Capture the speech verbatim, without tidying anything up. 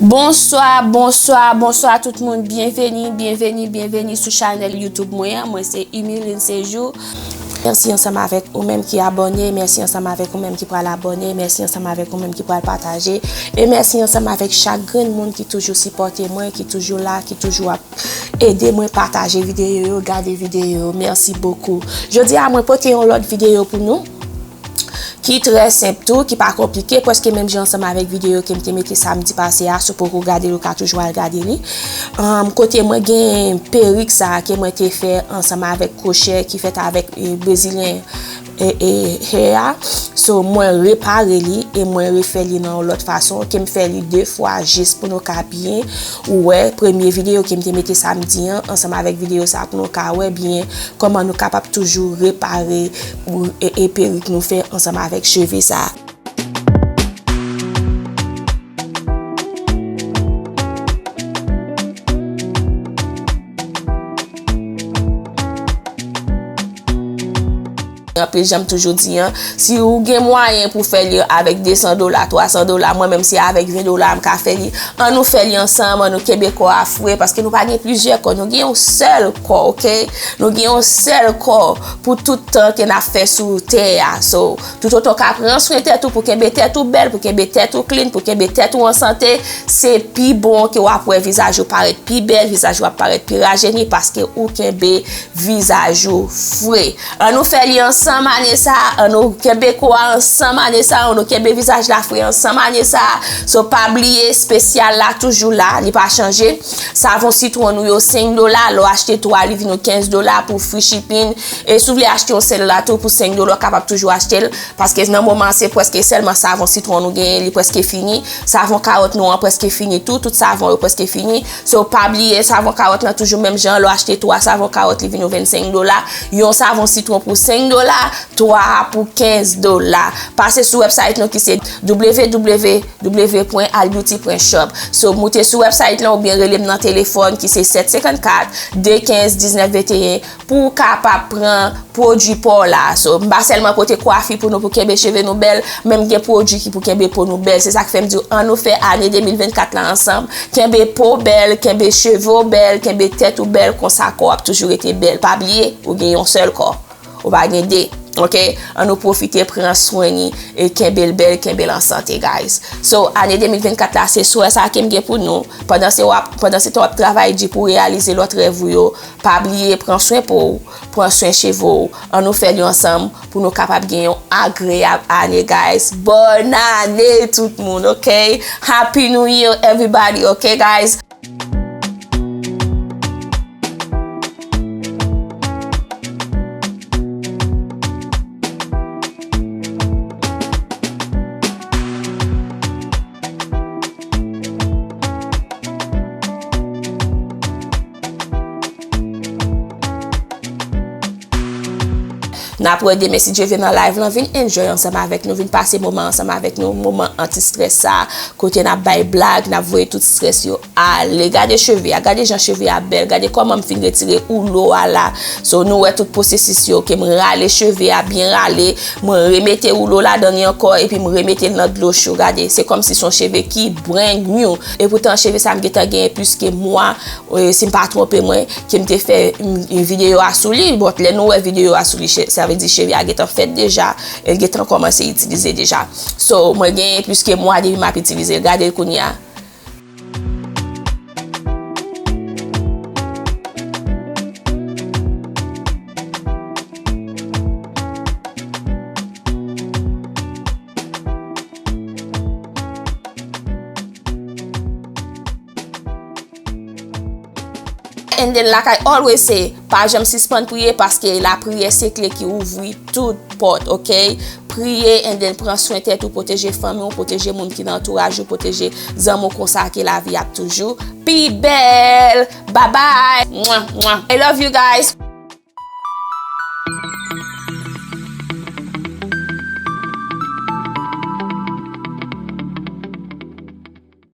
Bonswa, bonswa, bonswa tout moun. Byenveni, byenveni, byenveni sou chanèl YouTube mwen an. Mwen se Imiline Séjour. Mèsi ansanm avèk ou menm ki abòne, mèsi ansanm avèk ou menm ki pral abòne, mèsi ansanm avèk ou menm ki pral pataje, e mèsi ansanm avèk chak grenn moun ki toujou sipòte mwen, ki toujou la, ki toujou ap ede mwen pataje videyo yo, gade videyo yo. Mèsi bokou. Jodi a, mwen pote yon lòt videyo pou nou ki trè senp tou, ki pa konplike, prèske menm jan ansanm avèk videyo ke m te mete samdi pase a, si w poko gade l, ou ka toujou al gade li. Ann, kote mwen gen perik sa a ke mwen te fè ansanm avèk kwochè ki fèt avèk, e, brezilyen, e, e, hair a. So, mwen repare li e mwen refè li nan yon lòt fason, ke m fè li de fwa jis pou nou ka byen wè premye videyo ke m te mete samdi an ansanm avèk videyo sa a pou nou ka wè byen kòman nou kapab toujou repare e, e perik nou fè ansanm avèk cheve sa. Anpil, jan m toujou di an, si ou gen mwayen pou fè li avèk de san dola, twa san dola, mwen menm se avèk ven dola m ka fè li. Ann nou fè li ansanm, ann nou kenbe kò a fre, paske nou pa gen plizyè kò, nou gen yon sèl kò, oke? Nou gen yon sèl kò pou tout tan ke n ap fè sou tè a. So, toutotan w ka pran swen tèt ou, pou kenbe tèt ou bèl, pou kenbe tèt ou clean, pou kenbe tèt ou an sante, se pi bon ke w ap wè vizaj ou parèt pi bèl, vizaj ou ap parèt pi rajeni, paske ou kenbe vizaj ou fre. Ann nou fè li ansanm ane sa a, ann nou kenbe kò a ansanm ane sa a, ann nou kenbe vizaj la fre ansanm ane sa a. So, pa bliye, espesyal la toujou la, li pa chanje. Savon sitwon nou yo senk dola, lè w achte twa, li vin nou kenz dola pou free shipping. E si w vle achte yon sèl la tou pou senk dola, w kapab toujou achte l, paske nan moman an, se prèske sèlman savon sitwon nou genyen, li prèske fini. Savon kawòt nou an prèske fini tou, tout savon yo prèske fini. So, pa bliye, savon kawòt lan toujou menm jan, lè w achte twa savon kawòt, li vin nou vennsenk dola. Yon savon sitwon pou senk dola, twa a pou kenz dola. Pase sou website nou ki se w w w pwen albeauty pwen shop. So, moute sou website lan oubyen rele m nan telefòn ki se sèt senkannkat, de kenz, diznèf venteyen, pou w kapab pran pwodui pa w la. So, m pa sèlman pote kwafi pou nou pou kenbe cheve nou bèl, men m gen pwodui ki pou kenbe po nou bèl. Se sa k fè m di w, ann nou fè ane de mil vennkat la ansanm. Kenbe po w bèl, kenbe cheve w bèl, kenbe tèt ou bèl, konsa kò w ap toujou rete bèl. Pa bliye, ou gen yon sèl kò. Ou pa gen de. Oke? Ann nou pwofite pran swen li e kenbe l bèl, kenbe l an sante, guys. So, ane de mil vennkat la, se swè sa ke m gen pou nou. Pandan se w ap, pandan se tan w ap travay di pou w reyalize lòt rèv ou yo, pa bliye pran swen po w, pran swen cheve w. Ann nou fè li ansanm pou nou kapab gen yon agreyab ane, guys. Bòn ane tout moun, oke? Happy New Year, everybody, oke, guys? N ap wè demen si Dye vle nan live lan, vin enjoy ansanm avèk nou, vin pase moman ansanm avèk nou, moman anti-strès sa, kote n ap bay blag, n ap voye tout strès yo ale. Gade cheve a, gade jan cheve a bèl, gade kòman m fin retire woulo a la. So, nou wè tout pwosesis yo, ke m rale cheve a, byen rale, mwen remete woulo ladan li ankò, epi m remete l nan dlo cho. Gade, se kòmsi se yon cheve ki brand new. Epoutan, cheve sa m gentan genyen plis ke mwa, e, si m pa twonpe mwen, ke m te fè, mm, videyo a sou li. But lè nou wè videyo a sou li, che-, sa vle di cheve a gentan fèt deja, e l gentan kòmanse itilize deja. So, mwen genyen plis ke mwa depi m ap itilize l. Gade l kounye a. And then, like I always say, pa janm sispann priye, paske lapriyè se kle ki ouvri tout pòt, oke? Priye and then pran swen tèt ou, pwoteje fanmi w, pwoteje moun ki nan antouraj ou, pwoteje zanmi w, konsa ke lavi ap toujou pi bèl. Bye bye. Mwa, mwa. I love you guys.